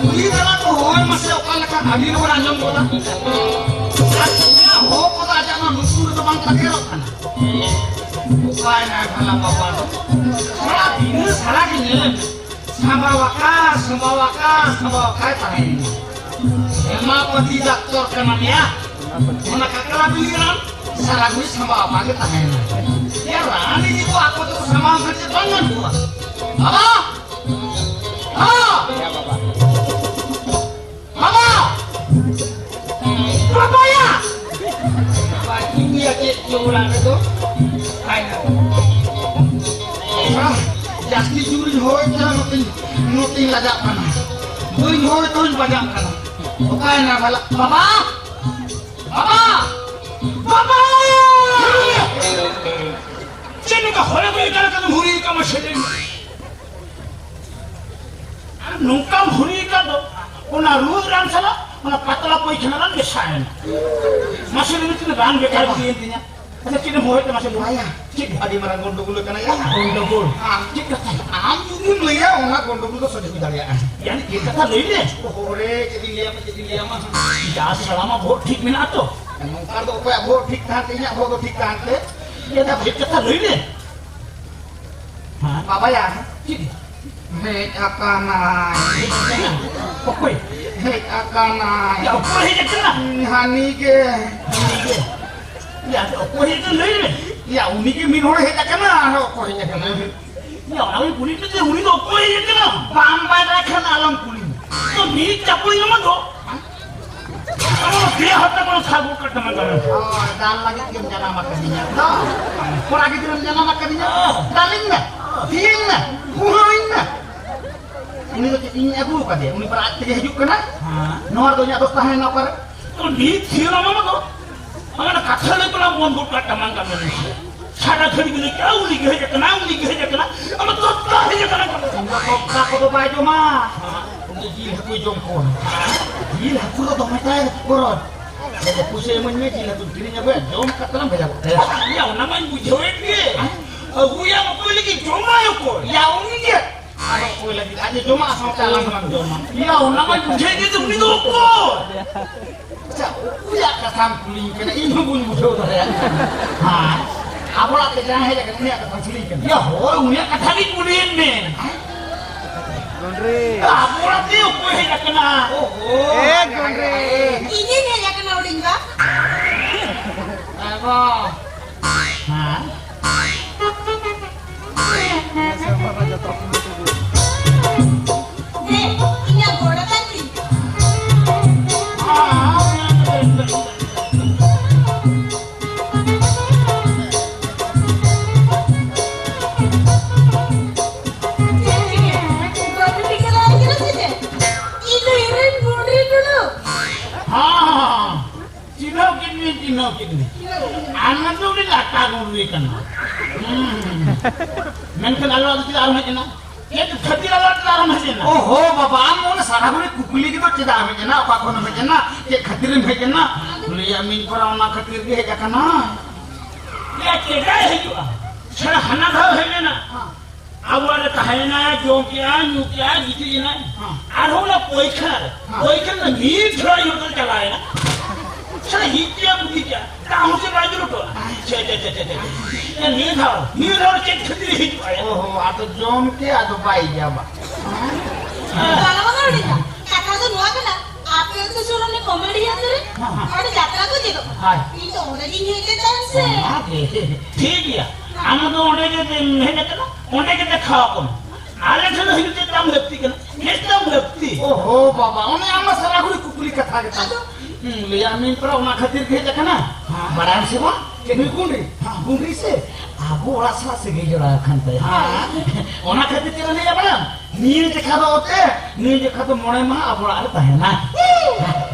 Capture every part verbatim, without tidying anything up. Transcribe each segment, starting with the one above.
ᱩᱱᱤ ᱫᱟᱫᱟ ᱠᱚ ᱦᱚᱦᱚᱭ ᱢᱟᱥᱮ, ᱚᱠᱟ ᱞᱮᱠᱟ ᱵᱷᱟᱹᱜᱤ ᱵᱚᱱ ᱟᱸᱡᱚᱢ ᱜᱚᱫᱟ᱾ ᱟᱨ ᱩᱱᱤᱭᱟᱜ ᱦᱚᱦᱚ ᱠᱚᱫᱚ ᱟᱡᱟᱜ ᱱᱚᱣᱟ ᱞᱩᱛᱩᱨ ᱨᱮᱫᱚ ᱵᱟᱝ ᱛᱟᱠᱮᱨᱚᱜ ᱠᱟᱱᱟ᱾ ᱚᱠᱟᱭᱮᱱᱟᱭ ᱵᱷᱟᱞᱟ ᱵᱟᱵᱟ ᱫᱚ? ᱥᱟᱨᱟ ᱫᱤᱱ ᱥᱟᱨᱟ ᱜᱮ ᱧᱮᱞᱮᱢ᱾ ᱥᱟᱢᱵᱟᱣᱟᱠᱟ, ᱥᱟᱢᱵᱟᱣᱟᱠᱟ, ᱥᱟᱢᱵᱟᱣᱟᱠᱟᱭ ᱛᱟᱦᱮᱸᱭᱮᱱᱟ᱾ ᱦᱮᱢᱟᱯᱟᱛᱤ ᱰᱟᱠᱛᱚᱨ ᱠᱟᱱᱟᱢ ᱭᱟ᱾ ᱚᱱᱟ ᱠᱟᱠᱲᱟ ᱵᱤᱞᱤ ᱨᱟᱱ ᱥᱟᱨᱟ ᱜᱷᱩᱲᱤ ᱥᱟᱢᱵᱟᱣᱟᱠᱟ ᱜᱮ ᱛᱟᱦᱮᱸᱭᱮᱱᱟ᱾ ᱭᱟ, ᱨᱟᱱ ᱤᱫᱤ ᱠᱚ ᱟᱠᱚ ᱛᱮᱠᱚ ᱥᱟᱢᱵᱟᱣ ᱠᱷᱟᱱ ᱪᱮᱫ ᱵᱟᱝ ᱜᱟᱱ ᱠᱚᱜᱼᱟ? ᱵᱟᱵᱟ! ᱦᱚᱸ! ᱵᱟᱵᱟ! ᱵᱟᱵᱟᱭᱟ! ᱵᱟᱭ ᱴᱷᱤᱠ ᱜᱮᱭᱟ, ᱪᱮᱫ ᱪᱚ ᱚᱲᱟᱜ ᱨᱮᱫᱚ᱾ ᱟᱭ ᱱᱟ᱾ ᱟᱦ, ᱡᱟᱹᱥᱛᱤ ᱡᱳᱨᱤᱧ ᱦᱚᱭ ᱠᱟᱱᱟ, ᱱᱚᱛᱮᱧ, ᱱᱚᱛᱮᱧ ᱞᱟᱡᱟᱜ ᱠᱟᱱᱟ᱾ ᱵᱟᱹᱧ ᱦᱚᱭ ᱛᱮᱦᱚᱧ ᱵᱟᱡᱟᱜ ᱠᱟᱱᱟ᱾ ᱚᱠᱟᱭᱮᱱᱟ ᱵᱷᱟᱞᱟ? ᱵᱟᱵᱟ! ᱵᱟᱵᱟ! ᱵᱟᱵᱟ! ᱪᱮᱫ ᱱᱚᱝᱠᱟ ᱦᱚᱨᱮ ᱵᱚᱨᱮ ᱠᱟᱱᱟ ᱠᱟᱫᱚᱢ ᱦᱩᱨᱤ ᱠᱟᱢᱟ ᱥᱮᱫᱮᱧ? ᱟᱨ ᱱᱚᱝᱠᱟᱢ ᱦᱩᱨᱤ ᱠᱟᱫ ᱫᱚ, ᱚᱱᱟ ᱨᱩᱣᱟᱹ ᱨᱟᱱ ᱥᱟᱞᱟᱜ ᱚᱱᱟ ᱯᱟᱛᱞᱟ ᱯᱟᱹᱭᱠᱷᱟᱱᱟ ᱨᱟᱱ ᱢᱮᱥᱟᱭᱮᱱᱟ᱾ ᱢᱟᱥᱮ ᱞᱟᱹᱭ ᱢᱮ, ᱛᱤᱱᱟᱹᱜ ᱨᱟᱱ ᱵᱮᱠᱟᱨ ᱦᱩᱭᱮᱱ ᱛᱤᱧᱟ᱾ ᱟᱪᱪᱷᱟ, ᱪᱮᱫ ᱮᱢ ᱦᱚᱦᱚᱭᱮᱫ ᱛᱮ ᱢᱟᱥᱮ ᱞᱟᱹᱭ ᱢᱮ? ᱵᱟᱭᱟ᱾ ᱪᱮᱫ? ᱟᱹᱰᱤ ᱢᱟᱨᱟᱝ ᱜᱚᱱᱰᱚᱜᱳᱞ ᱠᱟᱱᱟ ᱭᱟ᱾ ᱜᱚᱱᱰᱚᱜᱳᱞ? ᱟᱢ ᱪᱮᱫ ᱠᱟᱛᱷᱟ? ᱟᱢ ᱡᱩᱫᱤᱢ ᱞᱟᱹᱭᱟ, ᱚᱱᱟ ᱜᱚᱱᱰᱚᱜᱳᱞ ᱫᱚ ᱥᱚᱡᱷᱮ ᱦᱩᱭ ᱫᱟᱲᱮᱭᱟᱜᱼᱟ᱾ ᱭᱟᱱᱤ ᱪᱮᱫ ᱠᱟᱛᱷᱟ ᱞᱟᱹᱭ ᱢᱮ? ᱚᱦᱚ ᱨᱮ, ᱪᱮᱫ ᱤᱧ ᱞᱟᱹᱭᱟᱢᱟ, ᱪᱮᱫ ᱤᱧ ᱞᱟᱹᱭᱟᱢᱟ? ᱡᱟ ᱥᱟᱞᱟᱢᱟ ᱵᱷᱳᱴ ᱴᱷᱤᱠ ᱢᱮᱱᱟᱜᱼᱟ ᱛᱚ? ᱱᱚᱝᱠᱟ ᱨᱮᱫᱚ ᱚᱠᱚᱭᱟᱜ ᱵᱷᱳᱴ ᱴᱷᱤᱠ ᱛᱟᱦᱮᱱ ᱛᱮ, ᱤᱧᱟᱹᱜ ᱵᱷᱳᱴ ᱫᱚ ᱴᱷᱤᱠ ᱛᱟᱦᱮᱱ ᱛᱮ? ᱭᱟ, ᱪᱮᱫ ᱠᱟᱛᱷᱟ ᱞᱟᱹᱭ ᱢᱮ? ᱦᱮᱸ? ᱵᱟᱵᱟᱭᱟ᱾ ᱪᱮᱫ? ᱦᱮᱡ ᱟᱠᱟᱱᱟᱭ᱾ ᱚᱠᱚᱭ? ᱦᱮᱡ ᱟᱠᱟᱱᱟᱭ᱾ ᱭᱟ, ᱚᱠᱚᱭ ᱦᱮᱡ ᱟᱠᱟᱱᱟ? ᱦᱟᱹᱱᱤ ᱜᱮ᱾ ᱦᱟᱹᱱᱤ ᱜᱮ? ᱭᱟ, ᱚᱠᱚᱭ ᱦᱮᱡ ᱟᱠᱟᱱᱟ ᱞᱟᱹᱭ ᱢᱮ᱾ ᱭᱟ, ᱩᱱᱤ ᱜᱮ ᱢᱤᱫ ᱦᱚᱲ ᱦᱮᱡ ᱟᱠᱟᱱᱟ, ᱟᱨᱦᱚᱸ ᱚᱠᱚᱭ ᱦᱮᱡ ᱟᱠᱟᱱᱟ? ᱭᱟ, ᱚᱱᱟ ᱜᱮ ᱠᱩᱞᱤ ᱢᱮ ᱡᱮ ᱩᱱᱤ ᱫᱚ ᱚᱠᱚᱭ ᱦᱮᱡ ᱟᱠᱟᱱᱟ? ᱵᱟᱢ ᱵᱟᱰᱟᱭ ᱠᱷᱟᱱ ᱟᱞᱚᱢ ᱠᱩᱞᱤᱧᱟ᱾ ᱛᱚ ᱢᱤᱫ ᱪᱟᱯᱚᱭ ᱧᱟᱢᱟ ᱫᱚ᱾ ᱟᱢ ᱫᱚ ᱯᱮ ᱦᱚᱲ ᱛᱮ ᱵᱚᱱ ᱥᱟᱵ ᱜᱚᱫ ᱠᱟᱜ ᱛᱟᱢᱟ ᱫᱚ᱾ ᱚ, ᱫᱟᱞ ᱞᱟᱹᱜᱤᱫ ᱜᱮᱢ ᱡᱟᱱᱟᱢ ᱟᱠᱟᱫᱤᱧᱟ ᱛᱚ? ᱠᱚᱲᱟ ᱜᱤᱫᱽᱨᱟᱹᱢ ᱡᱟᱱᱟᱢ ᱟᱠᱟᱫᱤᱧᱟ? ᱚ᱾ ᱫᱟᱞᱤᱧ ᱢᱮ, ᱛᱷᱤᱭᱟᱹᱧ ᱢᱮ, ᱦᱩᱦᱟᱹᱧ ᱢᱮ᱾ ᱩᱱᱤ ᱫᱚ ᱪᱮᱫ ᱤᱧ ᱟᱹᱜᱩ ᱟᱠᱟᱫᱮᱭᱟ? ᱩᱱᱤ ᱯᱟᱨᱟ ᱟᱡ ᱛᱮᱜᱮ ᱦᱤᱡᱩᱜ ᱠᱟᱱᱟ᱾ ᱦᱮᱸ᱾ ᱱᱚᱣᱟ ᱨᱮᱫᱚ ᱤᱧᱟᱹᱜ ᱫᱚᱥ ᱛᱟᱦᱮᱸᱭᱮᱱᱟ ᱚᱠᱟᱨᱮ? ᱛᱚ ᱱᱤᱛ ᱛᱷᱤᱭᱟᱹ ᱞᱟᱢᱟ ᱫᱚ᱾ ᱟᱢᱟᱜ ᱠᱟᱛᱷᱟ ᱞᱟᱹᱭ ᱛᱟᱞᱟᱝ ᱵᱚᱱ ᱜᱚᱫ ᱠᱟᱜ ᱛᱟᱢᱟ ᱠᱟᱹᱢᱤ ᱨᱮ᱾ ᱥᱟᱨᱟ ᱜᱷᱟᱹᱲᱤ ᱜᱮ ᱞᱟᱹᱭ ᱠᱮᱜᱼᱟ, "ᱩᱱᱤ ᱜᱮ ᱦᱮᱡ ᱟᱠᱟᱱᱟ, ᱩᱱᱤ ᱜᱮ ᱦᱮᱡ ᱟᱠᱟᱱᱟ, ᱟᱢᱟᱜ ᱫᱚᱛᱠᱟ ᱦᱮᱡ ᱟᱠᱟᱱᱟ᱾" ᱩᱱᱤ ᱫᱚ ᱫᱚᱛᱠᱟ ᱠᱚᱫᱚ ᱵᱟᱭ ᱡᱚᱢᱟ᱾ ᱩᱱᱤ ᱫᱚ ᱡᱤᱞ ᱦᱟᱹᱠᱩᱭ ᱡᱚᱢ ᱠᱚᱣᱟ᱾ ᱡᱤᱞ ᱦᱟᱹᱠᱩ ᱫᱚ ᱫᱚᱢᱮ ᱛᱟᱭ ᱜᱚᱨᱚᱡᱽ᱾ ᱞᱟᱹᱭ ᱫᱚ, "ᱯᱩᱭᱥᱟᱹ ᱤᱢᱟᱹᱧ ᱢᱮ, ᱡᱤᱞ ᱦᱟᱹᱠᱩᱧ ᱠᱤᱨᱤᱧ ᱟᱹᱜᱩᱭᱟ, ᱡᱚᱢ ᱠᱟᱛᱮ ᱞᱟᱝ ᱵᱷᱮᱡᱟ ᱜᱚᱫ ᱠᱟᱭᱟ᱾" ᱭᱟ, ᱚᱱᱟ ᱢᱟᱧ ᱵᱩᱡᱷᱟᱹᱣᱮᱫ ᱜᱮ᱾ ᱟᱹᱜᱩᱭᱟᱢ ᱚᱠᱚᱭ ᱞᱟᱹᱜᱤᱫ? ᱡᱚᱢᱟᱭ ᱚᱠᱚᱭ? ᱭᱟ, ᱩᱱᱤ ᱜᱮ᱾ ᱟᱫᱚ ᱚᱠᱚᱭ ᱞᱟᱹᱜᱤᱫ? ᱟᱡ ᱮ ᱡᱚᱢᱟ, ᱥᱟᱶᱛᱮ ᱟᱞᱟᱝ ᱦᱚᱸᱞᱟᱝ ᱡᱚᱢᱟ᱾ ᱭᱟ, ᱚᱱᱟ ᱢᱟᱧ ᱵᱩᱡᱷᱟᱹᱣᱮᱫ ᱜᱮ, ᱩᱱᱤ ᱫᱚ ᱚᱠᱚᱭ? ᱟᱪᱪᱷᱟ, ᱚᱠᱚᱭᱟᱜ ᱠᱟᱛᱷᱟᱢ ᱠᱩᱞᱤᱧ ᱠᱟᱱᱟ? ᱤᱧ ᱦᱚᱸ ᱵᱟᱹᱧ ᱵᱩᱡᱷᱟᱹᱣ ᱫᱟᱲᱮᱭᱟᱜ ᱠᱟᱱᱟ᱾ ᱦᱮᱸ, ᱟᱵᱚ ᱚᱲᱟᱜ ᱛᱮ ᱡᱟᱦᱟᱸᱭ ᱦᱮᱡ ᱟᱠᱟᱱᱟ, ᱩᱱᱤᱭᱟᱜ ᱠᱟᱛᱷᱟᱢ ᱠᱩᱞᱤᱧ ᱠᱟᱱᱟ? ᱭᱟ, ᱦᱳᱭ, ᱩᱱᱤᱭᱟᱜ ᱠᱟᱛᱷᱟ ᱜᱤᱧ ᱠᱩᱞᱤᱭᱮᱫ ᱢᱮ᱾ ᱟᱵᱚ ᱚᱲᱟᱜ ᱛᱮ ᱚᱠᱚᱭ ᱦᱮᱡ ᱟᱠᱟᱱᱟ? ᱳᱦᱳ, ᱮ ᱜᱚᱱᱰᱨᱮ᱾ ᱤᱧᱤᱧ ᱦᱮᱡ ᱟᱠᱟᱱᱟ, ᱦᱩᱰᱤᱧ ᱵᱟ᱾ ᱟᱭᱳ᱾ ᱦᱮᱸ? ᱫᱮ, ᱤᱧᱟᱜ ᱜᱚᱲᱚ ᱛᱟᱹᱧ ᱢᱮ᱾ ᱪᱮᱫ ᱪᱤᱠᱟᱹ? ᱜᱚᱲᱚ ᱴᱷᱤᱠᱟᱹ ᱫᱟᱲᱮ ᱠᱟᱱᱟ ᱥᱮ ᱪᱮᱫ? ᱤᱧ ᱫᱚ ᱤᱧᱨᱮᱱ ᱜᱚᱲᱚ ᱴᱩᱰᱩ᱾ ᱦᱮᱸ, ᱦᱮᱸ, ᱦᱮᱸ᱾ ᱪᱤᱱᱦᱟᱹᱣ ᱠᱮᱫ ᱢᱮᱭᱟᱹᱧ, ᱪᱤᱱᱦᱟᱹᱣ ᱠᱮᱫ ᱢᱮᱭᱟᱹᱧ᱾ ᱟᱢ ᱫᱚ ᱩᱱᱤ ᱞᱟᱴᱟ ᱜᱩᱰᱨᱤ ᱠᱟᱱᱟ᱾ ᱦᱩᱸ᱾ ᱢᱮᱱᱠᱷᱟᱱ ᱟᱞᱚ ᱟᱫᱚ ᱪᱮᱫᱟᱜ ᱟᱨᱦᱚᱸ ᱦᱮᱡ ᱮᱱᱟ? ᱪᱮᱫ ᱠᱷᱟᱹᱛᱤᱨ ᱟᱞᱚ ᱟᱫᱚ ᱪᱮᱫᱟᱜ ᱟᱨᱦᱚᱸ ᱦᱮᱡ ᱮᱱᱟ? ᱳᱦᱳ ᱵᱟᱵᱟ, ᱟᱢ ᱚᱱᱟ ᱥᱟᱨᱟ ᱜᱷᱩᱲᱤ ᱠᱩᱠᱞᱤ ᱜᱮᱫᱚ ᱪᱮᱫᱟᱜ ᱮᱢ ᱦᱮᱡ ᱮᱱᱟ? ᱚᱠᱟ ᱠᱷᱚᱱᱮᱢ ᱦᱮᱡ ᱮᱱᱟ? ᱪᱮᱫ ᱠᱷᱟᱹᱛᱤᱨᱮᱢ ᱦᱮᱡ ᱮᱱᱟ? ᱞᱟᱹᱭᱟᱜ ᱢᱮᱭᱟᱹᱧ ᱯᱟᱨᱟ ᱚᱱᱟ ᱠᱷᱟᱹᱛᱤᱨ ᱜᱮ ᱦᱮᱡ ᱟᱠᱟᱱᱟ᱾ ᱭᱟ, ᱪᱮᱫᱟᱜ ᱦᱤᱡᱩᱜᱼᱟ? ᱥᱮ ᱦᱟᱱᱟ ᱫᱷᱟᱣ ᱦᱮᱡ ᱞᱮᱱᱟ? ᱟᱵᱚ ᱚᱲᱟᱜ ᱨᱮ ᱛᱟᱦᱮᱸᱭᱮᱱᱟᱭ, ᱡᱚᱢ ᱠᱮᱜᱼᱟᱭ, ᱧᱩ ᱠᱮᱜᱼᱟᱭ, ᱜᱤᱛᱤᱡ ᱮᱱᱟᱭ᱾ ᱦᱮᱸ᱾ ᱟᱨᱦᱚᱸ ᱚᱱᱟ ᱯᱟᱹᱭᱠᱷᱟᱹᱨ, ᱦᱮᱸ᱾ ᱯᱟᱹᱭᱠᱷᱟᱹᱨ ᱫᱚ ᱢᱤᱫ ᱡᱷᱚᱲᱟ ᱧᱩ ᱠᱟᱛᱮ ᱪᱟᱞᱟᱣ ᱮᱱᱟ᱾ ᱥᱟᱞᱟ ᱦᱤᱡᱩᱜ ᱠᱮᱜᱼᱟ, ᱵᱩᱫᱷᱤ ᱠᱮᱜᱼᱟ, ᱫᱟᱜ ᱦᱚᱸ ᱪᱮᱫ ᱵᱟᱭ ᱧᱩ ᱦᱚᱴᱚ ᱠᱟᱜᱼᱟ᱾ ᱪᱷᱮ, ᱪᱷᱮ, ᱪᱷᱮ, ᱪᱷᱮ, ᱪᱷᱮ᱾ ᱱᱤᱭᱟᱹ ᱫᱷᱟᱣ, ᱱᱤᱭᱟᱹ ᱫᱷᱟᱣ ᱪᱮᱫ ᱠᱷᱟᱹᱛᱤᱨ ᱦᱤᱡᱩᱜ ᱟᱭ? ᱳᱦᱳ, ᱟᱫᱚ ᱡᱚᱢ ᱠᱮᱜᱼᱟ, ᱟᱫᱚ ᱵᱟᱭ ᱡᱟᱵᱟ᱾ ᱵᱟᱝᱟ, ᱵᱟᱝᱟ, ᱩᱰᱤᱡᱟ᱾ ᱠᱟᱛᱷᱟ ᱫᱚ ᱱᱚᱣᱟ ᱠᱟᱱᱟ, ᱟᱯᱮ ᱟᱹᱛᱩ ᱥᱩᱨ ᱨᱮ ᱠᱚᱢᱮᱰᱤ ᱟᱹᱛᱩ ᱨᱮ ᱦᱮᱸ, ᱦᱮᱸ᱾ ᱚᱸᱰᱮ ᱡᱟᱛᱨᱟ ᱠᱚ ᱪᱮᱫᱚᱜ ᱠᱟᱱᱟ᱾ ᱦᱳᱭ᱾ ᱤᱧ ᱫᱚ ᱚᱸᱰᱮ ᱜᱤᱧ ᱦᱮᱡ ᱞᱮᱱ ᱛᱟᱦᱮᱸᱫ ᱥᱮ᱾ ᱚᱱᱟ ᱜᱮ᱾ ᱴᱷᱤᱠ ᱜᱮᱭᱟ᱾ ᱟᱢ ᱫᱚ ᱚᱸᱰᱮ ᱜᱮ ᱦᱮᱡ ᱟᱠᱟᱱᱟ, ᱚᱸᱰᱮ ᱜᱮ ᱫᱮᱠᱷᱟᱣ ᱟᱠᱚ ᱢᱮ᱾ ᱟᱞᱮ ᱴᱷᱮᱱ ᱫᱚ ᱦᱤᱡᱩᱜ ᱪᱮᱫ ᱛᱟᱢ ᱞᱟᱹᱠᱛᱤ ᱠᱟᱱᱟ? ᱪᱮᱫ ᱛᱟᱢ ᱞᱟᱹᱠᱛᱤ? ᱳᱦᱳ ᱵᱟᱵᱟ, ᱚᱱᱮ ᱟᱢ ᱢᱟ ᱥᱟᱨᱟ ᱜᱷᱩᱲᱤ ᱠᱩᱠᱞᱤ ᱠᱟᱛᱷᱟ ᱜᱮ ᱛᱟᱢ᱾ ᱟᱫᱚ? ᱦᱩᱸ, ᱞᱟᱹᱭᱟᱜ ᱢᱤᱭᱟᱹᱧ ᱯᱟᱨᱟ ᱚᱱᱟ ᱠᱷᱟᱹᱛᱤᱨ ᱜᱮ ᱦᱮᱡ ᱟᱠᱟᱱᱟ᱾ ᱦᱮᱸ᱾ ᱵᱟᱲᱟᱭᱟᱢ ᱥᱮ ᱵᱟᱝ? ᱪᱮᱫ? ᱱᱩᱭ ᱜᱩᱸᱰᱨᱤ? ᱦᱮᱸ, ᱜᱩᱸᱰᱨᱤ ᱥᱮ ᱟᱵᱚ ᱚᱲᱟᱜ ᱥᱟᱞᱟᱜ ᱥᱟᱹᱜᱟᱹᱭ ᱡᱚᱲᱟᱣ ᱟᱠᱟᱱ ᱛᱟᱭᱟ᱾ ᱦᱮᱸ᱾ ᱚᱱᱟ ᱠᱷᱟᱹᱛᱤᱨ ᱪᱮᱫ ᱮ ᱞᱟᱹᱭᱟ ᱵᱟᱲᱟᱭᱟᱢ? ᱱᱤᱭᱟᱹ ᱡᱮᱠᱷᱟ ᱫᱚ ᱚᱛᱮ, ᱱᱤᱭᱟᱹ ᱡᱮᱠᱷᱟ ᱫᱚ ᱢᱚᱬᱮ ᱢᱟᱦᱟ ᱟᱵᱚ ᱚᱲᱟᱜ ᱨᱮ ᱛᱟᱦᱮᱱᱟ᱾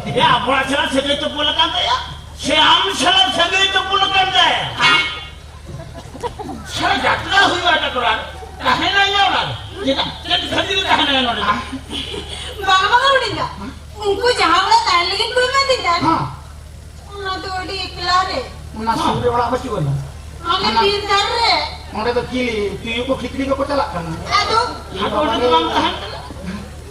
ᱮ, ᱟᱵᱚ ᱚᱲᱟᱜ ᱥᱟᱞᱟᱜ ᱥᱟᱹᱜᱟᱹᱭ ᱛᱚᱯᱚᱞ ᱟᱠᱟᱱ ᱛᱟᱭᱟ? ᱥᱮ ᱟᱢ ᱥᱟᱞᱟᱜ ᱥᱟᱹᱜᱟᱹᱭ ᱛᱚᱯᱚᱞ ᱟᱠᱟᱱ ᱛᱟᱭᱟ? ᱛᱟᱦᱞᱮ ᱡᱟᱛᱨᱟ ᱦᱩᱭᱩᱜᱼᱟ ᱮᱴᱟᱜ ᱴᱚᱞᱟ ᱨᱮ, ᱛᱟᱦᱮᱱᱟ ᱤᱧᱟᱹᱜ ᱚᱲᱟᱜ ᱨᱮ᱾ ᱪᱮᱫᱟᱜ? ᱪᱮᱫ ᱠᱷᱟᱹᱛᱤᱨ ᱛᱮ ᱛᱟᱦᱮᱱᱟ ᱱᱚᱰᱮ ᱫᱚ? ᱵᱟᱝ, ᱵᱟᱝ, ᱦᱩᱰᱤᱧ ᱫᱟ᱾ ᱩᱱᱠᱩ ᱡᱟᱦᱟᱸ ᱚᱲᱟᱜ ᱛᱟᱦᱮᱱ ᱞᱟᱹᱜᱤᱫ ᱠᱚ ᱮᱢᱟ ᱫᱤᱧ ᱛᱟᱦᱮᱸᱫ, ᱦᱮᱸ᱾ ᱚᱱᱟ ᱫᱚ ᱟᱹᱰᱤ ᱮᱠᱞᱟ ᱨᱮ᱾ ᱚᱱᱟ ᱥᱩᱨ ᱨᱮ ᱚᱲᱟᱜ ᱵᱟᱹᱪᱩᱜ ᱟᱱᱟ? ᱟᱞᱮ ᱚᱱᱟ ᱵᱤᱨ ᱫᱷᱟᱨᱮ ᱨᱮ᱾ ᱚᱸᱰᱮ ᱫᱚ ᱪᱤᱞᱤ ᱛᱩᱭᱩ ᱠᱚ ᱠᱷᱤᱠᱲᱤ ᱠᱚᱠᱚ ᱪᱟᱞᱟᱜ ᱠᱟᱱᱟ? ᱟᱫᱚ? ᱟᱫᱚ ᱚᱸᱰᱮ ᱫᱚ ᱵᱟᱝ ᱛᱟᱦᱮᱱ ᱠᱟᱱᱟ?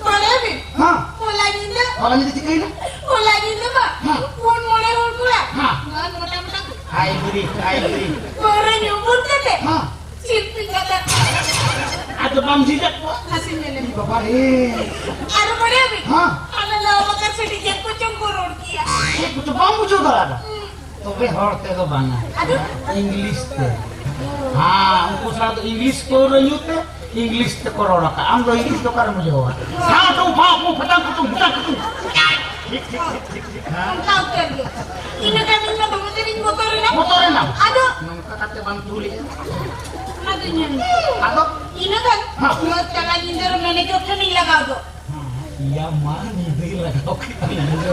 ᱵᱟᱲᱟᱭᱟᱵᱤᱱ? ᱦᱮᱸ᱾ ᱦᱚᱞᱟ ᱧᱤᱫᱟᱹ᱾ ᱦᱚᱞᱟ ᱧᱤᱫᱟᱹ ᱪᱤᱠᱟᱹᱭᱮᱱᱟ? ᱦᱚᱞᱟ ᱧᱤᱫᱟᱹ ᱢᱟ ᱦᱮᱸ᱾ ᱯᱩᱱ ᱢᱚᱬᱮ ᱦᱚᱲ ᱠᱚᱲᱟ᱾ ᱦᱮᱸ᱾ ᱜᱟᱱ ᱢᱚᱴᱟ ᱢᱚᱴᱟ ᱠᱚ᱾ ᱦᱟᱭ ᱵᱤᱨᱤ, ᱦᱟᱭ ᱵᱤᱨᱤ᱾ ᱯᱟᱹᱣᱨᱟᱹ ᱧᱩ ᱵᱩᱞ ᱠᱟᱛᱮ᱾ ᱦᱮᱸ᱾ ᱥᱤᱞᱯᱤᱧ ᱠᱟᱛᱮ᱾ ᱟᱫᱚ ᱵᱟᱢ ᱡᱷᱤᱡᱟᱜ ᱠᱚᱣᱟ? ᱱᱟᱥᱮ ᱧᱮᱞᱮ ᱢᱮ᱾ ᱵᱟᱵᱟ ᱨᱮ᱾ ᱟᱨ ᱵᱟᱲᱟᱭᱟᱵᱤᱱ? ᱦᱮᱸ᱾ ᱟᱞᱮ ᱞᱟᱣ ᱵᱟᱠᱟᱨ ᱥᱮ ᱰᱤᱡᱮ ᱠᱚ ᱪᱚᱝ ᱠᱚ ᱨᱚᱲ ᱜᱮᱭᱟ᱾ ᱪᱮᱫ ᱠᱚᱪᱚ ᱵᱟᱢ ᱵᱩᱡᱷᱟᱹᱣ ᱫᱟᱲᱮᱭᱟᱫᱟ? ᱦᱩᱸ᱾ ᱛᱚᱵᱮ ᱦᱚᱲ ᱛᱮᱫᱚ ᱵᱟᱝᱟ, ᱟᱫᱚ? ᱤᱝᱞᱤᱥ ᱛᱮ᱾ ᱦᱮᱸ, ᱩᱱᱠᱩ ᱥᱟᱶ ᱫᱚ ᱤᱝᱞᱤᱥ ᱯᱟᱹᱣᱨᱟᱹ ᱧᱩ ᱛᱮ ᱤᱝᱞᱤᱥ ᱛᱮᱠᱚ ᱨᱚᱲ ᱟᱠᱟᱫᱼᱟ᱾ ᱟᱢ ᱫᱚ ᱤᱝᱞᱤᱥ ᱫᱚ ᱚᱠᱟᱨᱮᱢ ᱵᱩᱡᱷᱟᱹᱣᱟ? ᱦᱟᱸ, ᱴᱩ, ᱯᱷᱟ, ᱯᱷᱩ, ᱯᱷᱟᱴᱟᱝ, ᱯᱷᱩᱴᱩᱝ, ᱯᱷᱩᱴᱟᱝ, ᱯᱷᱩᱴᱩᱝ᱾ ᱴᱷᱤᱠ, ᱴᱷᱤᱠ, ᱴᱷᱤᱠ, ᱴᱷᱤᱠ, ᱴᱷᱤᱠ, ᱦᱮᱸ᱾ ᱚᱱᱠᱟ ᱩᱛᱟᱹᱨ ᱜᱮ᱾ ᱤᱱᱟᱹ ᱠᱷᱟᱱ ᱤᱧ ᱢᱟ ᱫᱚᱢᱮ ᱡᱳᱨᱤᱧ ᱵᱚᱛᱚᱨᱮᱱᱟ᱾ ᱵᱚᱛᱚᱨᱮᱱᱟᱢ? ᱟᱫᱚ? ᱱᱚᱝᱠᱟ ᱠᱟᱛᱮ ᱵᱟᱢ ᱛᱩᱞᱮᱜᱼᱟ᱾ ᱚᱱᱟ ᱫᱚᱧ ᱧᱮᱞ ᱧᱚᱜ᱾ ᱟᱫᱚ? ᱤᱱᱟᱹ ᱠᱷᱟᱱ ᱦᱮᱸ᱾ ᱱᱚᱣᱟ ᱪᱟᱞᱟᱜ ᱧᱤᱫᱟᱹ ᱨᱮ ᱢᱮᱱᱮᱡᱟᱨ ᱴᱷᱮᱱᱤᱧ ᱞᱟᱜᱟᱣ ᱫᱚ᱾ ᱤᱭᱟ ᱢᱟ, ᱧᱤᱫᱟᱹᱭ ᱞᱟᱜᱟᱣ ᱠᱮᱫᱟ, ᱧᱤᱫᱟᱹ᱾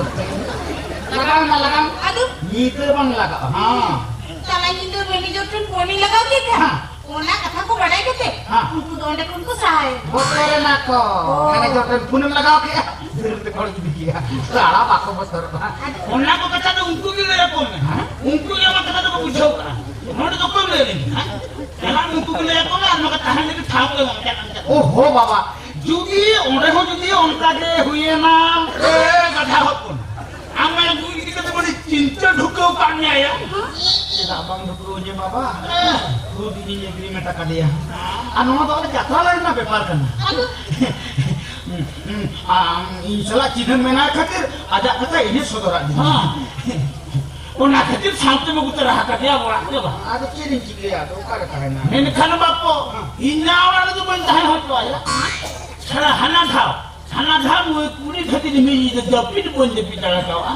ᱞᱟᱜᱟᱣ ᱢᱟ ᱞᱟᱜᱟᱣ᱾ ᱟᱫᱚ? ᱧᱤᱫᱟᱹ ᱵᱟᱝ ᱞᱟᱜᱟᱜᱼᱟ, ᱦᱮᱸ᱾ ᱪᱟᱞᱟᱜ ᱧᱤᱫᱟᱹ ᱢᱮᱱᱮᱡᱟᱨ ᱴᱷᱮᱱ ᱯᱷᱳᱱᱤᱧ ᱞᱟᱜᱟᱣ ᱠᱮᱫ ᱠᱷᱟᱱ, ᱦᱮᱸ᱾ ᱚᱱᱟ ᱠᱟᱛᱷᱟ ᱠᱚ ᱵᱟᱰᱟᱭ ᱠᱟᱛᱮ, ᱦᱮᱸ᱾ ᱩᱱᱠᱩ ᱫᱚ ᱚᱸᱰᱮ ᱠᱷᱚᱱ ᱠᱚ ᱥᱟᱦᱟᱭᱮᱱᱟ᱾ ᱵᱚᱛᱚᱨᱮᱱᱟ ᱠᱚ᱾ ᱚ᱾ ᱢᱮᱱᱮᱡᱟᱨ ᱴᱷᱮᱱ ᱯᱷᱳᱱᱮᱢ ᱞᱟᱜᱟᱣ ᱠᱮᱫᱼᱟ, ᱫᱟᱹᱲ ᱛᱮᱠᱚ ᱤᱫᱤ ᱠᱮᱫᱼᱟ᱾ ᱥᱟᱲᱟ ᱵᱟᱠᱚ ᱵᱚᱛᱚᱨᱚᱜᱼᱟ᱾ ᱚᱱᱟ ᱠᱚ ᱠᱟᱛᱷᱟ ᱫᱚ ᱩᱱᱠᱩ ᱜᱮ ᱞᱟᱹᱭ ᱟᱠᱚ ᱢᱮ᱾ ᱦᱮᱸ? ᱩᱱᱠᱩ ᱜᱮ ᱟᱢᱟᱜ ᱠᱟᱛᱷᱟ ᱫᱚᱠᱚ ᱵᱩᱡᱷᱟᱹᱣ ᱠᱟᱜᱼᱟ᱾ ᱱᱚᱰᱮ ᱫᱚ ᱚᱠᱚᱭᱮᱢ ᱞᱟᱹᱭ ᱟᱹᱞᱤᱧᱟ, ᱦᱮᱸ? ᱪᱟᱞᱟᱜ ᱩᱱᱠᱩ ᱜᱮ ᱞᱟᱹᱭ ᱟᱠᱚ ᱢᱮ, ᱟᱨ ᱱᱚᱝᱠᱟ ᱛᱟᱦᱮᱱ ᱞᱟᱹᱜᱤᱫ ᱴᱷᱟᱶ ᱠᱚ ᱮᱢᱟ ᱢᱮᱭᱟ, ᱟᱢ ᱪᱟᱞᱟᱜ᱾ ᱳᱦᱳ ᱵᱟᱵᱟ, ᱡᱩᱫᱤ ᱚᱸᱰᱮ ᱦᱚᱸ ᱡᱩᱫᱤ ᱚᱱᱠᱟ ᱜᱮ ᱦᱩᱭᱮᱱᱟ, ᱮ ᱜᱟᱫᱷᱟ ᱦᱚᱯᱚᱱ, ᱟᱢ ᱢᱟ ᱟᱹᱜᱩ ᱤᱫᱤ ᱠᱟᱛᱮ ᱵᱚᱞᱮ ᱪᱤᱱᱛᱟᱹ ᱰᱷᱩᱠᱟᱹᱣ ᱠᱟᱜ ᱢᱮᱭᱟ ᱭᱟ᱾ ᱪᱮᱫᱟᱜ ᱵᱟᱝ ᱰᱷᱩᱠᱟᱹᱣ ᱤᱧᱟᱹ ᱵᱟᱵᱟ? ᱮ᱾ ᱠᱷᱩᱫ ᱤᱧᱤᱧ ᱮᱜᱽᱨᱤᱢᱮᱱᱴ ᱟᱠᱟᱫᱮᱭᱟ᱾ ᱟᱨ ᱱᱚᱣᱟ ᱫᱚ ᱟᱞᱮ ᱡᱟᱛᱨᱟ ᱞᱟᱭᱤᱱ ᱨᱮᱱᱟᱜ ᱵᱮᱯᱟᱨ ᱠᱟᱱᱟ᱾ ᱟᱫᱚ? ᱦᱩᱸ, ᱦᱩᱸ, ᱟᱢ ᱤᱧ ᱥᱟᱞᱟᱜ ᱪᱤᱱᱦᱟᱹ ᱢᱮᱱᱟᱜ ᱠᱷᱟᱹᱛᱤᱨ ᱟᱡᱟᱜ ᱠᱟᱛᱷᱟ ᱤᱧᱮ ᱥᱚᱫᱚᱨᱟᱫ ᱫᱤᱧᱟ᱾ ᱦᱮᱸ᱾ ᱚᱱᱟ ᱠᱷᱟᱹᱛᱤᱨ ᱥᱟᱶᱛᱮᱢ ᱟᱹᱜᱩ ᱛᱚᱨᱟ ᱟᱠᱟᱫᱮᱭᱟ ᱚᱲᱟᱜ ᱛᱮ ᱵᱟᱝ? ᱟᱫᱚ ᱪᱮᱫ ᱤᱧ ᱪᱤᱠᱟᱹᱭᱟ? ᱟᱫᱚ ᱚᱠᱟᱨᱮ ᱛᱟᱦᱮᱱᱟ? ᱢᱮᱱᱠᱷᱟᱱ ᱵᱟᱯᱚ, ᱦᱮᱸ᱾ ᱤᱧ ᱱᱟ ᱚᱲᱟᱜ ᱨᱮᱫᱚ ᱵᱟᱹᱧ ᱛᱟᱦᱮᱸ ᱦᱚᱪᱚᱣᱟᱭᱟ᱾ ᱪᱷᱟᱲᱟ ᱦᱟᱱᱟ ᱫᱷᱟᱣ, ᱦᱟᱱᱟ ᱫᱷᱟᱣ ᱱᱩᱭ ᱠᱩᱲᱤ ᱠᱷᱟᱹᱛᱤᱨ ᱤᱧ ᱡᱟᱹᱯᱤᱫ ᱵᱟᱹᱧ ᱡᱟᱹᱯᱤᱫ ᱫᱟᱲᱮ ᱠᱟᱣᱟ᱾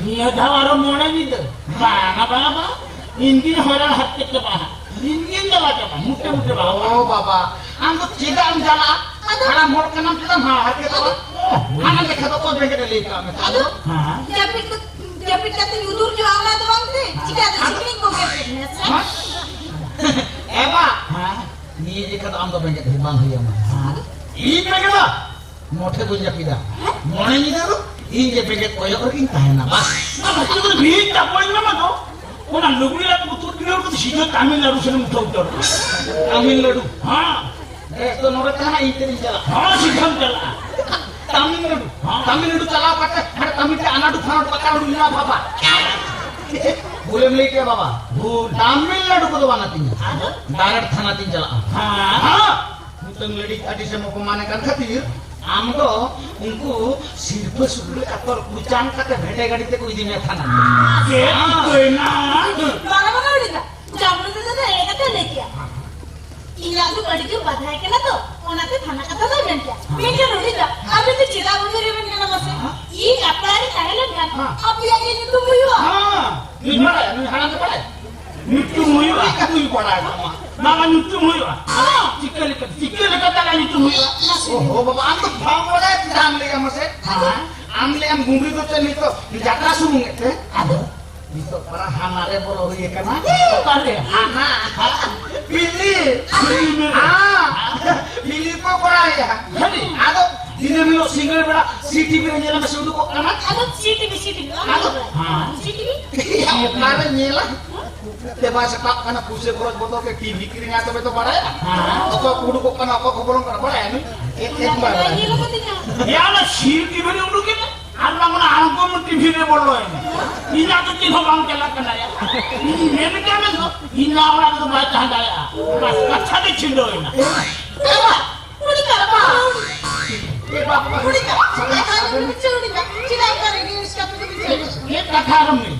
ᱱᱤᱭᱟᱹ ᱫᱷᱟᱣ ᱟᱨᱚ ᱢᱚᱬᱮ ᱧᱤᱫᱟᱹ᱾ ᱵᱟᱝᱟ, ᱵᱟᱝᱟ, ᱵᱟᱝᱟ᱾ ᱤᱧ ᱜᱤᱧ ᱦᱚᱭᱨᱟᱱ ᱦᱟᱨᱠᱮᱛ ᱪᱟᱵᱟᱜᱼᱟ᱾ ᱤᱧ ᱜᱤᱧ ᱡᱟᱞᱟ ᱪᱟᱵᱟᱜᱼᱟ᱾ ᱢᱩᱴᱮ, ᱢᱩᱴᱮ ᱵᱟᱝᱟ᱾ ᱳ ᱵᱟᱵᱟ, ᱟᱢ ᱫᱚ ᱪᱮᱫᱟᱜ ᱮᱢ ᱡᱟᱞᱟᱜᱼᱟ? ᱟᱫᱚ ᱦᱟᱲᱟᱢ ᱦᱚᱲ ᱠᱟᱱᱟᱢ, ᱪᱮᱫᱟᱜ ᱮᱢ ᱦᱟᱨᱠᱮᱛᱚᱜᱼᱟ? ᱦᱟᱱᱟ ᱞᱮᱠᱟ ᱫᱚ ᱚᱠᱚᱭ ᱵᱮᱸᱜᱮᱫ ᱮ ᱞᱟᱹᱭ ᱠᱟᱜ ᱢᱮ? ᱟᱫᱚ? ᱦᱮᱸ? ᱡᱟᱹᱯᱤᱫ ᱠᱚ ᱡᱟᱹᱯᱤᱫ ᱠᱟᱛᱮᱧ ᱩᱫᱩᱨ ᱧᱚᱜᱼᱟ, ᱚᱱᱟ ᱫᱚ ᱵᱟᱝ ᱥᱮ? ᱪᱤᱠᱟᱹᱛᱮ ᱥᱤᱠᱲᱤᱡ ᱠᱚ ᱜᱮᱨ ᱠᱮᱫ ᱢᱮᱭᱟ ᱥᱮ? ᱦᱮᱸ? ᱮ ᱵᱟ, ᱦᱮᱸ? ᱱᱤᱭᱟᱹ ᱡᱮᱠᱷᱟ ᱫᱚ ᱟᱢ ᱫᱚ ᱵᱮᱸᱜᱮᱫ ᱦᱚᱸ ᱵᱟᱝ ᱦᱩᱭ ᱟᱢᱟ᱾ ᱦᱮᱸ? ᱤᱧ ᱵᱮᱸᱜᱮᱫᱟ? ᱢᱚᱴᱷᱮ ᱵᱟᱹᱧ ᱡᱟᱹᱯᱤᱫᱟ᱾ ᱢᱚᱬᱮ ᱧᱤᱫᱟᱹ ᱫᱚ ᱤᱧ ᱡᱮ ᱵᱮᱸᱜᱮᱫ ᱠᱚᱭᱚᱜ ᱨᱮᱜᱤᱧ ᱛᱟᱦᱮᱱᱟ, ᱵᱟᱥ᱾ ᱟᱢ ᱫᱚ ᱪᱮᱫ ᱠᱚ ᱵᱷᱤᱲ ᱪᱟᱯᱚᱞ ᱢᱮᱱᱟᱢᱟ ᱫᱚ? ᱚᱱᱟ ᱞᱩᱜᱽᱲᱤ ᱞᱟᱯᱚ ᱛᱩᱫ ᱜᱤᱰᱤ ᱠᱟᱛᱮ ᱥᱤᱫᱷᱟᱹ ᱛᱟᱢᱤᱞᱱᱟᱲᱩ ᱥᱮᱱ ᱩᱴᱷᱟᱹᱣ ᱩᱛᱟᱹᱨ᱾ ᱛᱟᱢᱤᱞᱱᱟᱲᱩ? ᱦᱮᱸ᱾ ᱵᱮᱥ, ᱛᱚ ᱱᱚᱰᱮ ᱛᱟᱦᱮᱱᱟ, ᱤᱧ ᱛᱮᱫᱤᱧ ᱪᱟᱞᱟᱜᱼᱟ᱾ ᱦᱚᱸ, ᱥᱤᱫᱷᱟᱹᱢ ᱪᱟᱞᱟᱜᱼᱟ᱾ ᱛᱟᱢᱤᱞᱱᱟᱲᱩ? ᱦᱚᱸ᱾ ᱛᱟᱢᱤᱞᱱᱟᱲᱩ ᱪᱟᱞᱟᱣ ᱠᱟᱛᱮ ᱦᱟᱸᱰᱮ ᱛᱟᱢᱤᱞ ᱛᱮ ᱟᱱᱟᱰᱩ ᱯᱷᱟᱱᱟᱰᱩ ᱵᱟᱠᱟᱰᱩ ᱧᱩᱣᱟ ᱵᱟᱵᱟ᱾ ᱵᱷᱩᱞᱮᱢ ᱞᱟᱹᱭ ᱠᱮᱜᱼᱟ ᱵᱟᱵᱟ᱾ ᱵᱷᱩᱞ᱾ ᱛᱟᱢᱤᱞᱱᱟᱲᱩ ᱠᱚᱫᱚ ᱵᱟᱝ ᱟᱹᱛᱤᱧᱟ᱾ ᱟᱫᱚ? ᱰᱟᱭᱨᱮᱠᱴ ᱛᱷᱟᱱᱟ ᱛᱤᱧ ᱪᱟᱞᱟᱜᱼᱟ᱾ ᱦᱮᱸ᱾ ᱦᱮᱸ᱾ ᱱᱤᱛᱚᱝ ᱞᱟᱹᱰᱤ ᱟᱹᱰᱤ ᱥᱮᱢ ᱚᱯᱚᱢᱟᱱᱮ ᱠᱟᱱ ᱠᱷᱟᱹᱛᱤᱨ ᱟᱢ ᱫᱚ ᱩᱱᱠᱩ ᱥᱤᱨᱯᱟᱹ ᱥᱩᱠᱲᱟᱹ ᱠᱟᱛᱚᱨ ᱠᱩᱪᱟᱝ ᱠᱟᱛᱮ ᱵᱷᱮᱰᱮ ᱜᱟᱹᱰᱤ ᱛᱮᱠᱚ ᱤᱫᱤ ᱢᱮᱭᱟ ᱛᱷᱟᱱᱟ᱾ ᱪᱮᱫ ᱪᱤᱠᱟᱹᱭᱮᱱᱟ? ᱵᱟᱝᱟ, ᱵᱟᱝᱟ, ᱵᱟᱝᱟ᱾ ᱡᱟᱢᱲᱩ ᱫᱟᱫᱟ ᱫᱚ ᱮᱲᱮ ᱠᱟᱛᱷᱟ ᱞᱟᱹᱭ ᱠᱮᱜᱼᱟ᱾ ᱤᱧ ᱞᱟᱹᱜᱤᱫ ᱟᱹᱰᱤ ᱡᱳᱨ ᱵᱟᱫᱷᱟᱭ ᱠᱟᱱᱟ ᱛᱚ, ᱚᱱᱟᱛᱮ ᱛᱷᱟᱱᱟ ᱠᱟᱛᱷᱟ ᱫᱚᱭ ᱢᱮᱱ ᱠᱮᱜᱼᱟ᱾ ᱢᱮᱱᱠᱷᱟᱱ ᱩᱱᱤ ᱫᱚ ᱟᱵᱮᱱ ᱫᱚ ᱪᱮᱫᱟᱜ ᱵᱚᱱ ᱨᱮᱵᱮᱱ ᱠᱟᱱᱟ ᱢᱟᱥᱮ? ᱤᱧ ᱟᱯᱲᱟ ᱨᱮ ᱛᱟᱦᱮᱸ ᱞᱮᱱᱠᱷᱟᱱ ᱦᱮᱸ᱾ ᱟᱯᱮᱭᱟᱜ ᱜᱮ ᱧᱩᱛᱩᱢ ᱦᱩᱭᱩᱜᱼᱟ᱾ ᱦᱮᱸ, ᱱᱩᱭ ᱵᱟᱲᱟᱭᱟ, ᱱᱩᱭ ᱦᱟᱲᱟᱢ ᱫᱚ ᱵᱟᱲᱟᱭᱟ᱾ ᱧᱩᱛᱩᱢ ᱦᱩᱭᱩᱜᱼᱟ᱾ ᱪᱤᱠᱟᱹ ᱛᱮ ᱵᱟᱲᱟᱭ ᱛᱟᱢᱟ? ᱵᱟᱝᱟ, ᱧᱩᱛᱩᱢ ᱦᱩᱭᱩᱜᱼᱟ᱾ ᱦᱮᱸ᱾ ᱪᱤᱠᱟᱹ ᱞᱮᱠᱟ, ᱪᱤᱠᱟᱹ ᱞᱮᱠᱟ ᱛᱟᱞᱟ ᱧᱩᱛᱩᱢ ᱦᱩᱭᱩᱜᱼᱟ? ᱢᱟᱥᱮ᱾ ᱳᱦᱳ, ᱵᱟᱵᱟ, ᱟᱢ ᱫᱚ ᱵᱟᱢ ᱵᱟᱲᱟᱭᱟ, ᱪᱮᱫᱟᱜ ᱮᱢ ᱞᱟᱹᱭᱟ ᱢᱟᱥᱮ? ᱦᱮᱸ᱾ ᱟᱢ ᱞᱟᱹᱭᱟᱢ ᱜᱩᱢᱲᱤ ᱫᱚ ᱪᱮᱫ ᱱᱤᱛᱚᱜ ᱡᱟᱛᱨᱟ ᱥᱩᱢᱩᱝ ᱮᱫ ᱛᱮ? ᱟᱫᱚ? ᱱᱤᱛᱚᱜ ᱯᱟᱨᱟ ᱦᱟᱱᱟ ᱨᱮ ᱵᱚᱞᱚ ᱦᱩᱭ ᱟᱠᱟᱱᱟ᱾ ᱚᱠᱟᱨᱮ? ᱦᱟᱱᱟ᱾ ᱵᱤᱞᱤ᱾ ᱵᱤᱞᱤ ᱢᱮ᱾ ᱦᱮᱸ᱾ ᱵᱤᱞᱤ ᱠᱚ ᱠᱚᱨᱟᱣᱮᱜᱼᱟ᱾ ᱥᱟᱹᱨᱤ? ᱟᱫᱚ ᱫᱤᱱᱟᱹᱢ ᱦᱤᱞᱳᱜ ᱥᱤᱸᱜᱟᱹᱲ ᱵᱮᱲᱟ ᱥᱤ ᱴᱤ ᱵᱷᱤ ᱨᱮ ᱧᱮᱞ ᱢᱮᱥᱮ ᱩᱫᱩᱜᱚᱜ ᱠᱟᱱᱟ᱾ ᱟᱫᱚ ᱥᱤ ᱴᱤ ᱵᱷᱤ, ᱥᱤ ᱴᱤ ᱵᱷᱤ, ᱟᱫᱚ ᱦᱮᱸ᱾ ᱥᱤ ᱴᱤ ᱵᱷᱤ? ᱚᱠᱟᱨᱮ ᱧᱮᱞᱟ? ᱛᱮ ᱵᱟᱭ ᱥᱮᱛᱟᱜ ᱠᱟᱱᱟ, ᱯᱩᱭᱥᱟᱹ ᱠᱷᱚᱨᱚᱪ ᱵᱚᱫᱚᱞ ᱛᱮ ᱴᱤ ᱵᱷᱤ ᱠᱤᱨᱤᱧᱟ, ᱛᱚᱵᱮ ᱛᱚ ᱵᱟᱲᱟᱭᱟ᱾ ᱦᱮᱸ᱾ ᱚᱠᱚᱭ ᱠᱚ ᱩᱰᱩᱠᱚᱜ ᱠᱟᱱᱟ, ᱚᱠᱚᱭ ᱠᱚ ᱵᱚᱞᱚᱱ ᱠᱟᱱᱟ, ᱵᱟᱲᱟᱭᱟ ᱱᱩᱭ? ᱮ, ᱮ, ᱵᱟᱭ ᱵᱟᱲᱟᱭᱟ᱾ ᱧᱮᱞ ᱟᱠᱟᱫᱤᱧᱟ᱾ ᱭᱟ, ᱚᱱᱟ ᱥᱤ ᱴᱤ ᱵᱷᱤ ᱨᱮ ᱩᱰᱩᱠᱮᱱᱟ᱾ ᱟᱨ ᱵᱟᱝ ᱚᱱᱟ ᱟᱬᱜᱚᱢ ᱴᱤ ᱵᱷᱤ ᱨᱮ ᱵᱚᱞᱚᱭᱮᱱᱟ᱾ ᱤᱧᱟᱜ ᱫᱚ ᱪᱮᱫ ᱦᱚᱸ ᱵᱟᱝ ᱪᱟᱞᱟᱜ ᱠᱟᱱᱟ ᱭᱟ᱾ ᱤᱧ ᱢᱮᱱ ᱠᱟᱜ ᱢᱮ ᱫᱚ, ᱤᱧ ᱱᱚᱣᱟ ᱚᱲᱟᱜ ᱨᱮᱫᱚ ᱵᱟᱭ ᱛᱟᱦᱮᱸ ᱫᱟᱲᱮᱭᱟᱜᱼᱟ᱾ ᱚᱱᱟ ᱠᱟᱛᱷᱟ ᱜᱮ ᱪᱷᱤᱰᱟᱹᱣ ᱮᱱᱟ᱾ ᱮ ᱵᱟ, ᱩᱱᱤ ᱫᱚ ᱵᱟ᱾ ᱮ ᱵᱟ, ᱩᱱᱤ ᱫᱚ ᱪᱮᱫᱟᱜ ᱚᱱᱠᱟ ᱨᱟᱹᱜᱤ ᱟᱹᱲᱤᱥ ᱠᱟᱛᱮ ᱫᱚ ᱵᱤᱱ ᱪᱮᱫ ᱠᱟᱛᱷᱟ ᱟᱨᱚᱢ ᱞᱟᱹᱭ?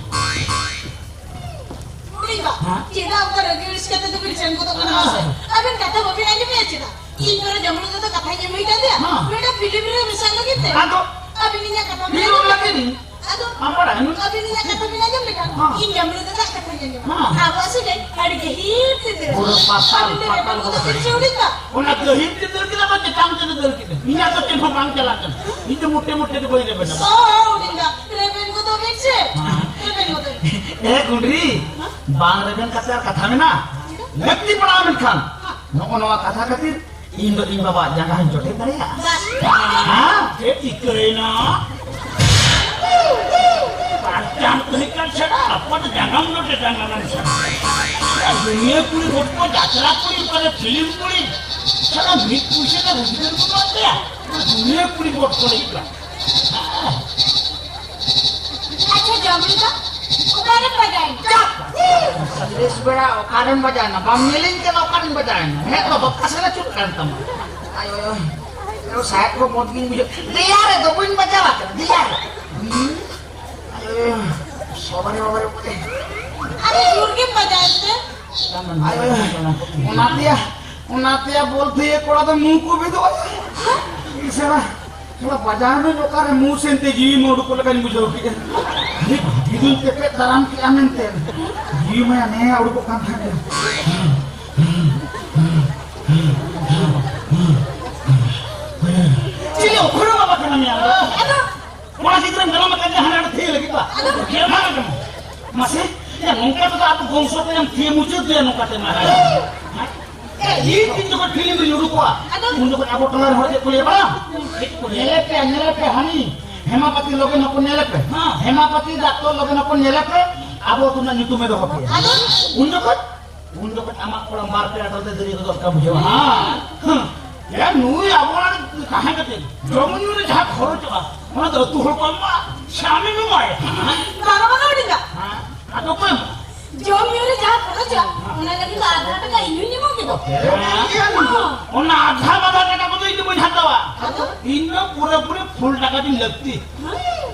ᱩᱱᱤ ᱫᱚ ᱦᱮᱸ? ᱪᱮᱫᱟᱜ ᱚᱱᱠᱟ ᱨᱟᱹᱜᱤ ᱟᱹᱲᱤᱥ ᱠᱟᱛᱮ ᱫᱚ ᱵᱤᱱ ᱥᱮᱱ ᱜᱚᱫᱚᱜ ᱠᱟᱱᱟ ᱢᱟᱥᱮ? ᱟᱵᱮᱱ ᱠᱟᱛᱷᱟ ᱵᱟᱵᱤᱱ ᱟᱸᱡᱚᱢᱮᱜᱼᱟ ᱪᱮᱫᱟᱜ? ᱤᱧ ᱯᱟᱞᱮ ᱡᱟᱢᱲᱩ ᱫᱟᱫᱟ ᱠᱟᱛᱷᱟᱧ ᱮᱢ ᱦᱩᱭ ᱠᱟᱫᱮᱭᱟ᱾ ᱦᱮᱸ᱾ ᱱᱚᱰᱮ ᱯᱷᱤᱞᱢ ᱨᱮ ᱢᱮᱥᱟᱜ ᱞᱟᱹᱜᱤᱫ ᱛᱮ᱾ ᱟᱫᱚ? ᱟᱹᱵᱤᱱ ᱤᱧᱟᱜ ᱠᱟᱛᱷᱟ ᱵᱤᱱ ᱦᱤᱨᱳ ᱟᱸᱡᱚᱢ ᱞᱟᱹᱜᱤᱫ ᱤᱧ? ᱟᱫᱚ? ᱟᱢ ᱵᱟᱲᱟᱭ ᱱᱩᱭ? ᱟᱹᱵᱤᱱ ᱤᱧᱟᱜ ᱠᱟᱛᱷᱟ ᱵᱤᱱ ᱟᱸᱡᱚᱢ ᱞᱮᱠᱷᱟᱱ, ᱦᱮᱸ᱾ ᱤᱧ ᱡᱟᱢᱲᱩ ᱫᱟᱫᱟ ᱠᱟᱛᱷᱟᱧ ᱟᱸᱡᱚᱢᱟ᱾ ᱦᱮᱸ᱾ ᱟᱵᱚᱣᱟᱜ ᱥᱟᱹᱜᱟᱹᱭ ᱟᱹᱰᱤ ᱜᱟᱹᱦᱤᱨ ᱛᱮ ᱫᱟᱹᱲ᱾ ᱯᱩᱨᱟᱹ ᱯᱟᱛᱟᱞ, ᱟᱹᱵᱤᱱ ᱫᱚ ᱯᱟᱛᱟᱞ ᱨᱮᱵᱮᱱ ᱠᱚ ᱠᱚᱫᱚ ᱵᱟᱹᱜᱤ ᱪᱮᱫ ᱦᱩᱰᱤᱧ ᱫᱚ? ᱚᱱᱟ ᱜᱟᱹᱦᱤᱨ ᱛᱮ ᱫᱟᱹᱲ ᱠᱮᱫᱟ ᱵᱟᱝ ᱪᱮᱛᱟᱱ ᱛᱮ ᱫᱟᱹᱲ ᱠᱮᱫᱟ? ᱤᱧᱟᱜ ᱫᱚ ᱪᱮᱫ ᱦᱚᱸ ᱵᱟᱝ ᱪᱟᱞᱟᱜ ᱠᱟᱱᱟ᱾ ᱤᱧ ᱫᱚ ᱢᱚᱴᱮ ᱢᱚᱴᱮ ᱫᱚ ᱵᱟᱹᱧ ᱨᱮᱵᱮᱱᱟ᱾ ᱚ, ᱦᱩᱰᱤᱧ ᱫᱟ, ᱨᱮᱵᱮᱱ ᱠᱚᱫᱚ ᱵᱤᱱ ᱥᱮ? ᱦᱮᱸ᱾ ᱨᱮᱵᱮᱱ ᱠᱚᱫᱚ ᱵᱤᱱ᱾ ᱮ ᱜᱩᱸᱰᱨᱤ, ᱦᱮᱸ? ᱵᱟᱝ ᱨᱮᱵᱮᱱ ᱠᱟᱛᱮ ᱟᱨ ᱠᱟᱛᱷᱟ ᱢᱮᱱᱟᱜᱼᱟ? ᱪᱮᱫᱟᱜ? ᱞᱟᱹᱠᱛᱤ ᱯᱟᱲᱟᱣ ᱞᱮᱱᱠᱷᱟᱱ, ᱱᱚᱜᱼᱚ ᱱᱚᱣᱟ ᱠᱟᱛᱷᱟ ᱠᱷᱟᱹᱛᱤᱨ ᱤᱧ ᱫᱚ ᱤᱧ ᱵᱟᱵᱟᱣᱟᱜ ᱡᱟᱸᱜᱟ ᱦᱚᱸᱧ ᱡᱚᱴᱮᱫ ᱫᱟᱲᱮᱭᱟᱜᱼᱟ᱾ ᱦᱮᱸ? ᱪᱮᱫ ᱪᱤᱠᱟᱹᱭᱮᱱᱟ? ᱵᱟᱧᱪᱟᱣ ᱛᱟᱦᱮᱸ ᱠᱟᱱ ᱪᱷᱟᱲᱟ ᱟᱯᱟᱛ ᱡᱟᱸᱜᱟᱢ ᱡᱚᱴᱮᱫᱟ ᱱᱟᱱᱟᱢ ᱥᱮ? ᱫᱩᱱᱤᱭᱟᱹ ᱠᱩᱲᱤ ᱜᱚᱴ ᱠᱚ ᱡᱟᱛᱨᱟ ᱠᱩᱲᱤ ᱚᱠᱟᱨᱮ ᱯᱷᱤᱞᱢ ᱠᱩᱲᱤ? ᱥᱟᱞᱟ ᱢᱤᱫ ᱯᱩᱭᱥᱟᱹ ᱛᱮ ᱨᱳᱡᱽᱜᱟᱨ ᱵᱟᱹᱱᱩᱜ ᱛᱟᱭᱟ᱾ ᱫᱩᱱᱤᱭᱟᱹ ᱠᱩᱲᱤ ᱜᱚᱴ ᱠᱚ ᱞᱟᱹᱜᱤᱫ ᱫᱚ᱾ ᱟᱪᱪᱷᱟ, ᱡᱚᱢ ᱧᱩ ᱫᱚ ᱚᱠᱟᱨᱮᱢ ᱵᱟᱡᱟᱣᱮᱱᱟ? ᱪᱟᱯ! ᱥᱟᱸᱫᱮᱥ ᱵᱮᱲᱟ ᱚᱠᱟᱨᱮᱢ ᱵᱟᱡᱟᱣᱮᱱᱟ? ᱵᱟᱢ ᱧᱮᱞᱤᱧ ᱠᱟᱱᱟ ᱚᱠᱟᱨᱮᱧ ᱵᱟᱡᱟᱣᱮᱱᱟ? ᱦᱮᱸ ᱛᱚ, ᱵᱟᱯᱠᱟ ᱥᱮᱫ ᱟᱹᱪᱩᱨᱚᱜ ᱠᱟᱱ ᱛᱟᱢᱟ᱾ ᱟᱭᱳ, ᱟᱭᱳ, ᱥᱟᱦᱮᱫ ᱠᱚ ᱢᱚᱡᱽ ᱜᱤᱧ ᱵᱩᱡᱷᱟᱹᱣ᱾ ᱫᱮᱭᱟ ᱨᱮ ᱫᱚ ᱵᱟᱹᱧ ᱵᱟᱡᱟᱣ ᱟᱠᱟᱱᱟ, ᱫᱮᱭᱟ ᱨᱮ᱾ ᱦᱩᱸ? ᱟᱭᱳ, ᱵᱟᱵᱟᱨᱮ, ᱵᱟᱵᱟᱨᱮ, ᱵᱟᱵᱟᱨᱮ᱾ ᱟᱨᱮ, ᱡᱳᱨ ᱜᱮᱢ ᱵᱟᱡᱟᱣᱮᱱ ᱛᱮ᱾ ᱟᱭᱳ, ᱚᱱᱟᱛᱮᱭᱟ, ᱚᱱᱟᱛᱮᱭᱟ ᱵᱚᱞᱛᱮ ᱠᱚᱲᱟ ᱫᱚ ᱢᱩ ᱠᱚ ᱵᱮᱫᱚᱜᱼᱟ᱾ ᱤᱥᱟᱨᱟ᱾ ᱛᱷᱚᱲᱟ ᱵᱟᱡᱟᱣ ᱱᱟᱹᱧ, ᱚᱠᱟᱨᱮ ᱢᱩ ᱥᱮᱱᱛᱮ ᱡᱤᱣᱤ ᱢᱟ ᱩᱰᱩᱠᱚᱜ ᱞᱮᱠᱟᱧ ᱵᱩᱡᱷᱟᱹᱣ ᱠᱮᱫᱼᱟ᱾ ᱟᱹᱰᱤ ᱵᱷᱟᱹᱜᱤ ᱫᱩᱧ ᱛᱮᱯᱮᱫ ᱫᱟᱨᱟᱢ ᱠᱮᱫᱼᱟ ᱢᱮᱱᱛᱮ ᱡᱤᱣᱤ ᱢᱟ ᱱᱮ ᱩᱰᱩᱠᱚᱜ ᱠᱟᱱ ᱛᱟᱦᱮᱸᱫ᱾ ᱪᱤᱞᱤ ᱩᱠᱷᱲᱟᱹ ᱵᱟᱵᱟ ᱠᱟᱱᱟᱢ ᱭᱟ? ᱟᱫᱚ ᱠᱚᱲᱟ ᱜᱤᱫᱽᱨᱟᱹᱢ ᱡᱟᱱᱟᱢ ᱟᱠᱟᱱ ᱡᱟᱦᱟᱸ ᱨᱮ ᱛᱷᱤᱭᱟᱹ ᱞᱟᱹᱜᱤᱫ ᱵᱟ? ᱟᱫᱚ ᱢᱟᱥᱮ, ᱭᱟ, ᱱᱚᱝᱠᱟ ᱛᱮᱫᱚ ᱟᱵᱚ ᱵᱚᱝᱥᱚ ᱛᱮ ᱛᱷᱤᱭᱟᱹ ᱢᱩᱪᱟᱹᱫ ᱫᱚᱭᱟ ᱱᱚᱝᱠᱟ ᱛᱮ ᱢᱟ᱾ ᱮ, ᱤᱧ ᱛᱤᱱ ᱡᱚᱠᱷᱚᱱ ᱯᱷᱤᱞᱢ ᱨᱤᱧ ᱩᱰᱩᱠᱚᱜᱼᱟ, ᱟᱫᱚ? ᱩᱱ ᱡᱚᱠᱷᱚᱱ ᱟᱵᱚ ᱴᱚᱞᱟ ᱨᱮ ᱦᱚᱲ ᱪᱮᱫ ᱠᱚ ᱞᱟᱹᱭᱟ ᱵᱟᱲᱟᱭᱟᱢ? ᱪᱮᱫ ᱠᱚ ᱞᱟᱹᱭᱟ? ᱧᱮᱞᱮ ᱯᱮ, ᱧᱮᱞᱮ ᱯᱮ, ᱦᱟᱹᱱᱤ ᱦᱮᱢᱟᱯᱟᱛᱤ ᱞᱚᱜᱮ ᱱᱚᱠᱚ ᱧᱮᱞᱮ ᱯᱮ᱾ ᱦᱮᱸ᱾ ᱦᱮᱢᱟᱯᱟᱛᱤ ᱰᱟᱠᱛᱚᱨ ᱞᱚᱜᱮ ᱱᱚᱠᱚ ᱧᱮᱞᱮ ᱯᱮ, ᱟᱵᱚ ᱟᱹᱛᱩ ᱨᱮᱱᱟᱜ ᱧᱩᱛᱩᱢᱮ ᱫᱚᱦᱚ ᱠᱮᱜᱼᱟ᱾ ᱟᱫᱚ? ᱩᱱ ᱡᱚᱠᱷᱚᱱ, ᱩᱱ ᱡᱚᱠᱷᱚᱱ ᱟᱢᱟᱜ ᱠᱚᱲᱟᱢ ᱵᱟᱨ ᱯᱮ ᱟᱴᱚᱞ ᱛᱮ ᱫᱟᱹᱨᱭᱟᱹ ᱠᱚᱫᱚ ᱚᱱᱠᱟ ᱵᱩᱡᱷᱟᱹᱣᱟ᱾ ᱦᱮᱸ᱾ ᱦᱮᱸ᱾ ᱭᱟ, ᱱᱩᱭ ᱟᱵᱚ ᱚᱲᱟᱜ ᱨᱮ ᱛᱟᱦᱮᱸ ᱠᱟᱛᱮ ᱡᱚᱢ ᱧᱩ ᱨᱮ ᱡᱟᱦᱟᱸ ᱠᱷᱚᱨᱚᱪᱚᱜᱼᱟ, ᱚᱱᱟ ᱫᱚ ᱟᱹᱛᱩ ᱦᱚᱲ ᱠᱚ ᱮᱢᱟ, ᱥᱮ ᱟᱢᱮᱢ ᱮᱢᱟᱭᱟ? ᱵᱟᱵᱟ, ᱵᱟᱵᱟ, ᱦᱩᱰᱤᱧ ᱫᱟ᱾ ᱦᱮᱸ? ᱟᱫᱚ ᱚᱠᱚᱭ ᱮᱢᱟ? ᱡᱚᱢ ᱧᱩ ᱨᱮ ᱡᱟᱦᱟᱸ ᱠᱷᱚᱨᱚᱪᱟ, ᱚᱱᱟ ᱞᱟᱹᱜᱤᱫ ᱫᱚ ᱟᱫᱷᱟ ᱴᱟᱠᱟ ᱤᱧ ᱦᱚᱸᱧ ᱮᱢᱚᱜ ᱜᱮᱫᱚ᱾ ᱦᱮᱸ? ᱦᱚᱸ᱾ ᱚᱱᱟ ᱟᱫᱷᱟ ᱵᱟᱫᱷᱟ ᱴᱟᱠᱟ ᱠᱚᱫᱚ ᱤᱧ ᱫᱚ ᱵᱟᱹᱧ ᱦᱟᱛᱟᱣᱟ᱾ ᱟᱫᱚ? ᱤᱧ ᱫᱚ ᱯᱩᱨᱟᱹᱯᱩᱨᱤ ᱯᱷᱩᱞ ᱴᱟᱠᱟ ᱫᱚᱧ ᱞᱟᱹᱠᱛᱤ᱾ ᱦᱮᱸ᱾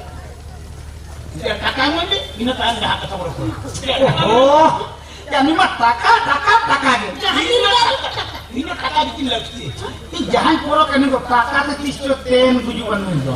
ᱡᱮ ᱴᱟᱠᱟ ᱮᱢᱟᱹᱧ ᱢᱮ, ᱤᱱᱟᱹ ᱛᱟᱭᱚᱢ ᱡᱟᱦᱟᱸ ᱠᱟᱛᱷᱟ ᱵᱚᱱ ᱨᱚᱯᱚᱲᱟ᱾ ᱚ, ᱭᱟ, ᱱᱩᱭ ᱢᱟ ᱴᱟᱠᱟ, ᱴᱟᱠᱟ, ᱴᱟᱠᱟ ᱜᱮ᱾ ᱡᱟᱦᱟᱸ ᱤᱧ ᱢᱟ ᱴᱟᱠᱟ, ᱤᱧ ᱢᱟ ᱴᱟᱠᱟ ᱜᱮᱛᱤᱧ ᱞᱟᱹᱠᱛᱤ᱾ ᱤᱧ ᱡᱟᱦᱟᱸᱧ ᱯᱚᱨᱚᱠ ᱮᱱ ᱫᱚ ᱴᱟᱠᱟ ᱛᱮ ᱛᱤᱥ ᱪᱚ ᱛᱮᱱ ᱜᱩᱡᱩᱜᱼᱟ ᱱᱩᱭ ᱫᱚ᱾